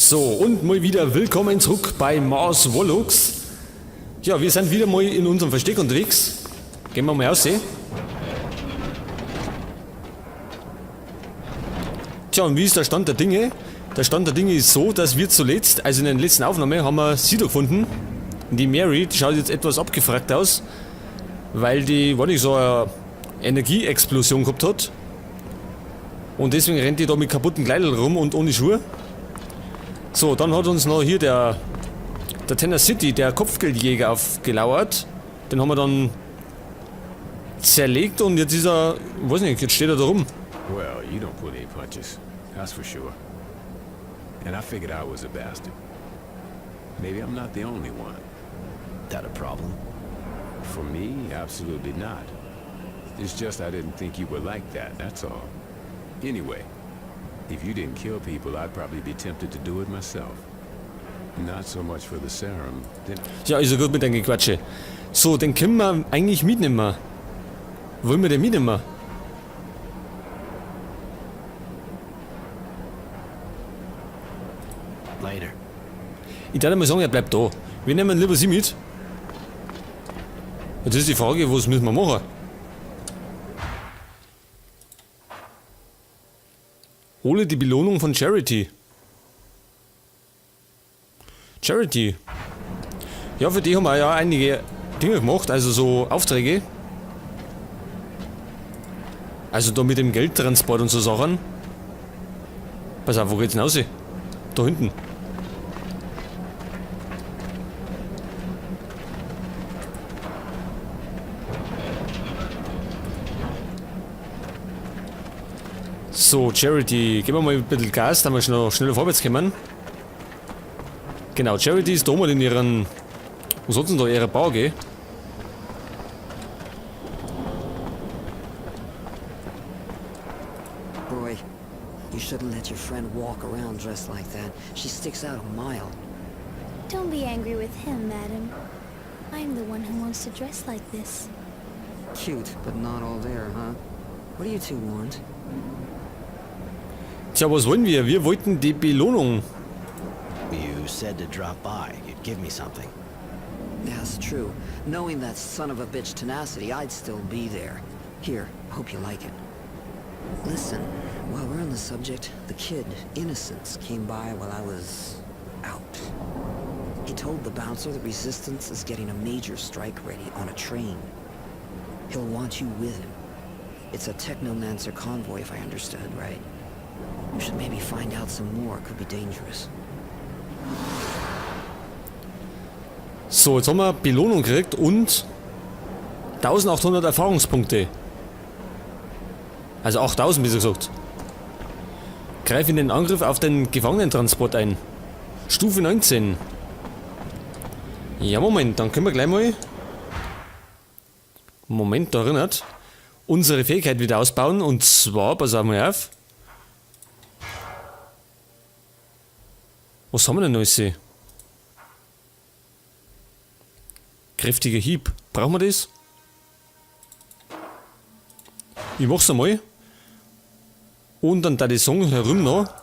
So, und mal wieder willkommen zurück bei Mars Volux. Ja, wir sind wieder mal in unserem Versteck unterwegs. Gehen wir mal aussehen. Tja, und wie ist der Stand der Dinge? Der Stand der Dinge ist so, dass wir zuletzt, also in der letzten Aufnahme, haben wir sie da gefunden. Die Mary, die schaut jetzt etwas abgefragt aus, weil die, weiß nicht, so eine Energieexplosion gehabt hat. Und deswegen rennt die da mit kaputten Kleidern rum und ohne Schuhe. So, dann hat uns noch hier der Tanner City, der Kopfgeldjäger, aufgelauert. Den haben wir dann zerlegt und jetzt ist er, weiß nicht, jetzt steht er da rum. Well, you don't pull any punches, that's for sure. And I figured I was a bastard. Maybe I'm not the only one. That a problem? For me, absolutely not. It's just I didn't think you were like that, that's all. Anyway, if you didn't kill people, I'd probably be tempted to do it myself. Not so much for the serum, then Ja, ist ja gut mit dem Gequatsche. So, den können wir eigentlich mitnehmen. Wollen wir den mitnehmen? Later. Ich darf mal sagen, er bleibt da. Wir nehmen lieber sie mit. Jetzt ist die Frage, was müssen wir machen? Hole die Belohnung von Charity. Charity. Ja, für die haben wir ja einige Dinge gemacht, also so Aufträge. Also da mit dem Geldtransport und so Sachen. Pass auf, wo geht's denn raus? Da hinten. So, Charity, geben wir mal ein bisschen Gas, damit wir noch schneller vorwärts kommen. Genau, Charity ist da mal in ihren... Was hat denn da ihre Bar, gell? Boy, you shouldn't let your friend walk around dressed like that. She sticks out a mile. Don't be angry with him, madam. I'm the one who wants to dress like this. Cute, but not all there, huh? What do you two want? Tja, was wollen wir? Wir wollten die Belohnung. You said to drop by. You'd give me something. That's true. Knowing that son of a bitch tenacity, I'd still be there. Here, hope you like it. Listen, while we're on the subject, the kid, Innocence, came by while I was out. He told the bouncer the Resistance is getting a major strike ready on a train. He'll want you with him. It's a Technomancer convoy, if I understood right. You should maybe find out some more. Could be dangerous. So, jetzt haben wir Belohnung gekriegt und 1800 Erfahrungspunkte. Also 8000, besser gesagt. Greif in den Angriff auf den Gefangenentransport ein. Stufe 19. Ja, Moment, dann können wir gleich mal... Moment, da erinnert. Unsere Fähigkeit wieder ausbauen. Und zwar, pass auf mal auf. Was haben wir denn alles? Kräftiger Hieb. Brauchen wir das? Ich mach's einmal. Und dann da die Song herum noch.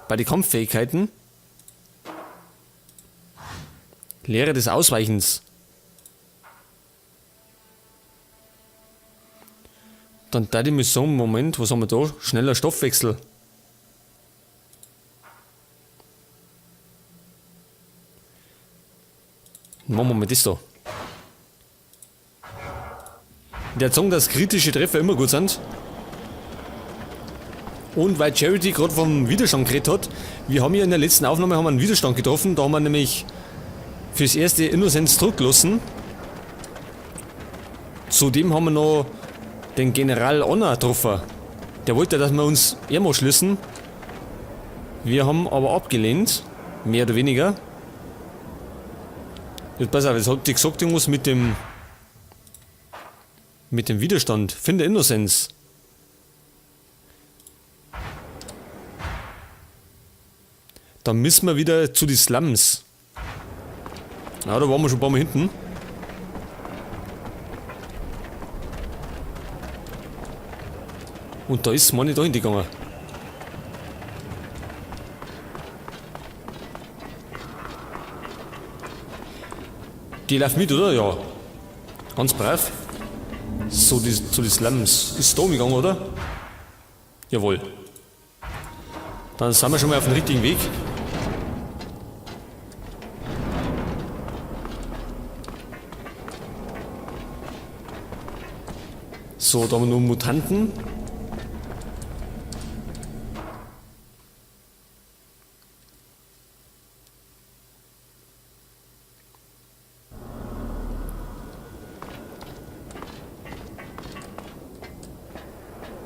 Bei den Kampffähigkeiten. Lehre des Ausweichens. Dann da die Mission, Moment, was haben wir da? Schneller Stoffwechsel. Machen wir mal das da. Der Song, dass kritische Treffer immer gut sind. Und weil Charity gerade vom Widerstand geredet hat, wir haben ja in der letzten Aufnahme haben wir einen Widerstand getroffen, da haben wir nämlich fürs erste Innocence zurückgelassen. Zudem haben wir noch den General Honor getroffen. Der wollte, dass wir uns ihm anschließen. Wir haben aber abgelehnt, mehr oder weniger. Jetzt pass auf, jetzt hat die gesagt, irgendwas mit dem Widerstand. Finde Innocence. Da müssen wir wieder zu den Slums. Ja, da waren wir schon ein paar Mal hinten. Und da ist Money da hingegangen. Die läuft mit, oder? Ja. Ganz brav. So, die, zu den Slums. Ist da umgegangen, oder? Jawohl. Dann sind wir schon mal auf dem richtigen Weg. So, da haben wir nur Mutanten.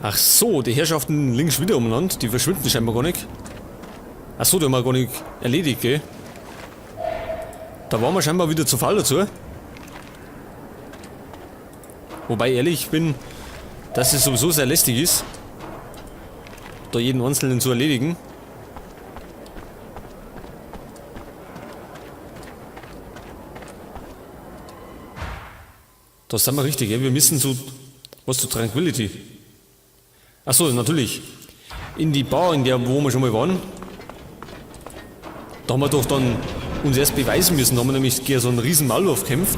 Ach so, die Herrschaften links wieder umeinander, die verschwinden scheinbar gar nicht. Ach so, die haben wir gar nicht erledigt, gell? Da waren wir scheinbar wieder zu faul dazu. Wobei ich ehrlich bin, dass es sowieso sehr lästig ist, da jeden Einzelnen zu erledigen. Da sind wir richtig, gell? Wir müssen zu, was zu Tranquility. Ach so, natürlich. In die Bar, in der, wo wir schon mal waren. Da haben wir doch dann uns erst beweisen müssen. Da haben wir nämlich gegen so einen riesen Maulwurf gekämpft.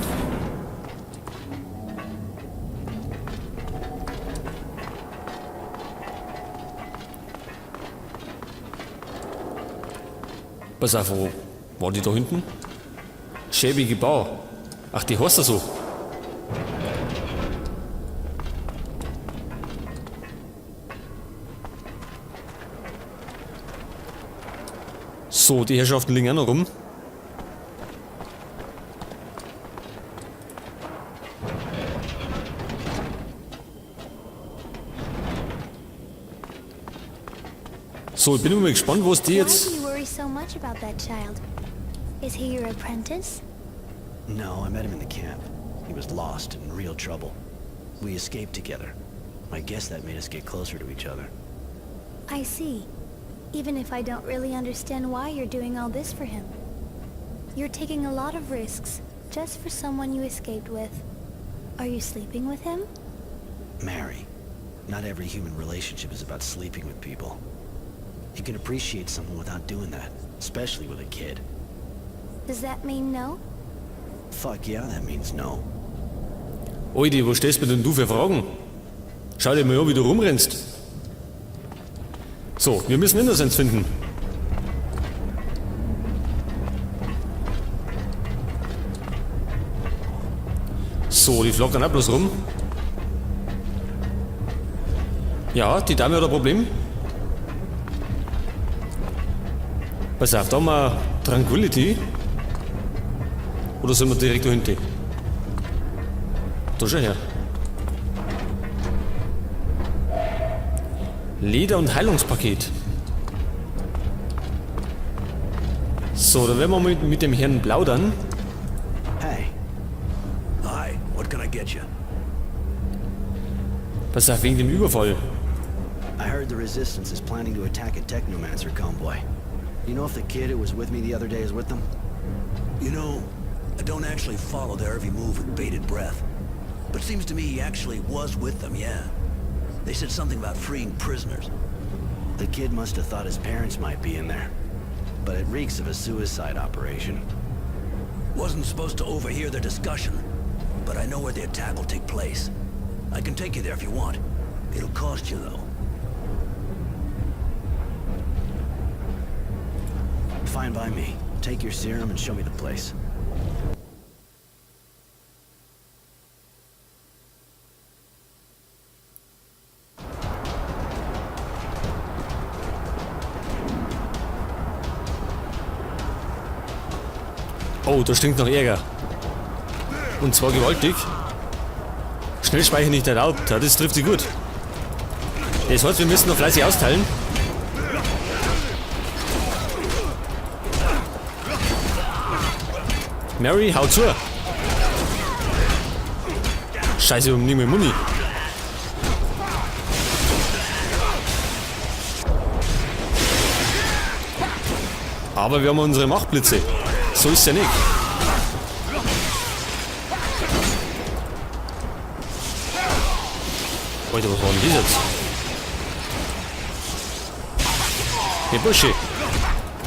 Pass auf, wo war die da hinten? Schäbige Bar. Ach, die heißt ja so. So, die Herrschaften liegen auch noch rum. So, ich bin immer gespannt, was die Why jetzt... do you worry so much about that child? Is he your apprentice? No, I met him in the camp. He was lost and in real trouble. We escaped together. I guess that made us get closer to each other. I see. Even if I don't really understand why you're doing all this for him. You're taking a lot of risks just for someone you escaped with. Are you sleeping with him? Mary, not every human relationship is about sleeping with people. You can appreciate someone without doing that, especially with a kid. Does that mean no? Fuck yeah, that means no. Oidi, was stellst mir denn du für Fragen? Schau dir mal an, wie du rumrennst. So, wir müssen Innocence finden. So, die flackern auch bloß rum. Ja, die Dame hat ein Problem. Pass auf, da haben wir Tranquility. Oder sollen wir direkt da hinten? Da schau her. Leder- und Heilungspaket. So, dann werden wir mit dem Herrn plaudern. Hey, Hi, what can I get you? Pass auf, wegen dem Überfall. I heard the Resistance is planning to attack a Technomancer convoy. You know if the kid who was with me the other day is with them? You know, I don't actually follow their every move with bated breath. But seems to me he actually was with them, yeah. They said something about freeing prisoners. The kid must have thought his parents might be in there. But it reeks of a suicide operation. Wasn't supposed to overhear their discussion, but I know where the attack will take place. I can take you there if you want. It'll cost you, though. Fine by me. Take your serum and show me the place. Oh, da stinkt nach Ärger. Und zwar gewaltig. Schnellspeicher nicht erlaubt. Ja, das trifft sich gut. Das heißt, wir müssen noch fleißig austeilen. Mary, hau zu! Scheiße, wir haben nicht mehr Muni. Aber wir haben unsere Machtblitze. So ist ja nicht. Alter, was war denn das jetzt? Hey Bursche.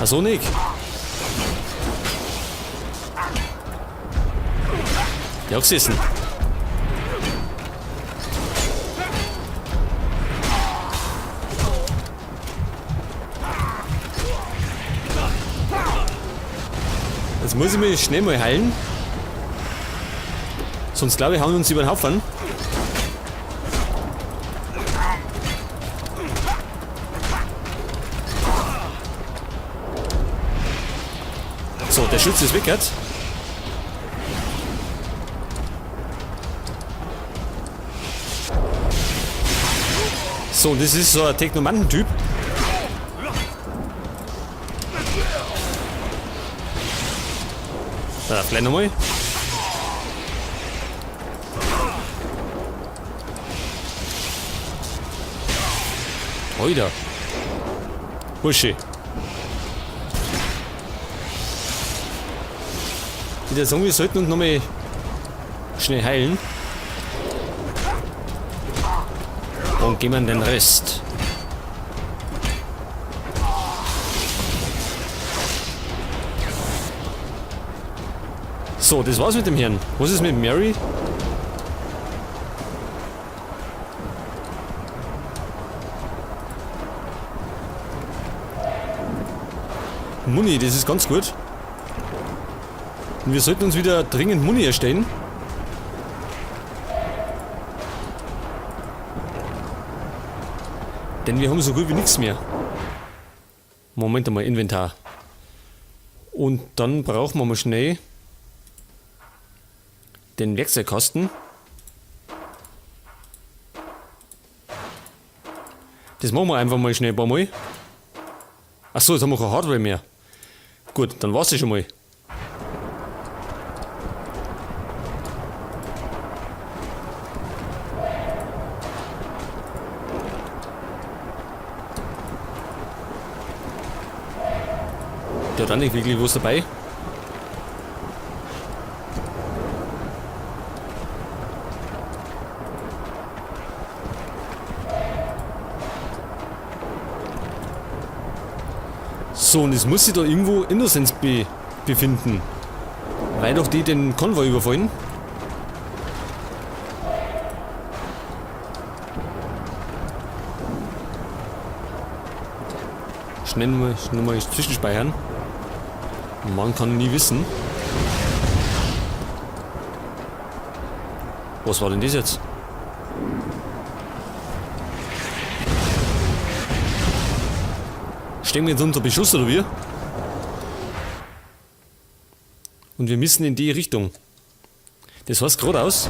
Ach so nicht. Der hat gesessen. Jetzt muss ich mich schnell mal heilen. Sonst glaube ich, hauen wir uns über den Haufen. So, der Schütze ist weg jetzt. So, und das ist so ein Technomanten-Typ. Da, vielleicht nochmal. Oida. Bursche. Ich würde sagen, wir sollten uns nochmal schnell heilen. Und geben wir den Rest. So, das war's mit dem Herrn. Was ist mit Mary? Muni, das ist ganz gut. Und wir sollten uns wieder dringend Muni erstellen. Denn wir haben so gut wie nichts mehr. Moment einmal, Inventar. Und dann brauchen wir mal schnell den Werkzeugkasten. Das machen wir einfach mal schnell ein paar Mal. Achso, jetzt haben wir keine Hardware mehr. Gut, dann war's das schon mal. Der hat auch nicht wirklich was dabei. So, und es muss sich da irgendwo Innocence befinden. Weil doch die den Konvoi überfallen. Schnell mal zwischenspeichern. Man kann nie wissen. Was war denn das jetzt? Stehen wir jetzt unter Beschuss oder wie? Und wir müssen in die Richtung. Das heißt geradeaus.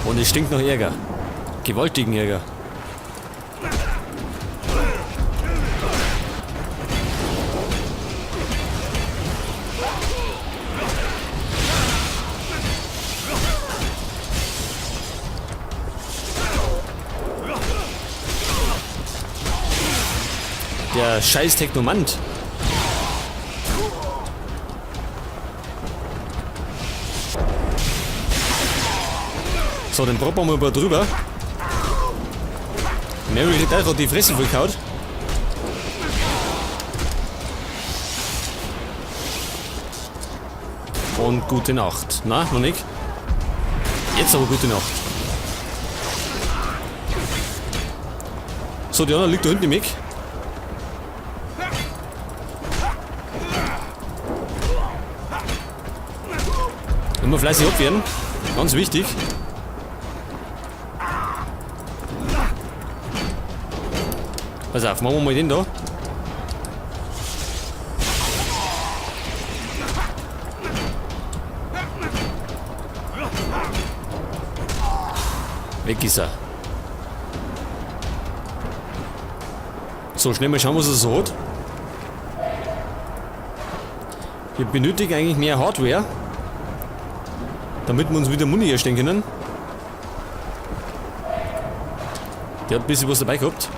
Und es stinkt nach Ärger. Gewaltigen Ärger. Der scheiß Technomant. So, den proppen wir mal drüber. Mary kriegt auch gerade die Fresse voll gehauen. Und gute Nacht. Na, noch nicht? Jetzt aber gute Nacht. So, die andere liegt da hinten im Eck. Immer fleißig abwehren. Ganz wichtig. Pass auf, machen wir mal den da. Weg ist er. So, schnell mal schauen, was er so hat. Wir benötigen eigentlich mehr Hardware, damit wir uns wieder Muni herstellen können. Der hat ein bisschen was dabei gehabt.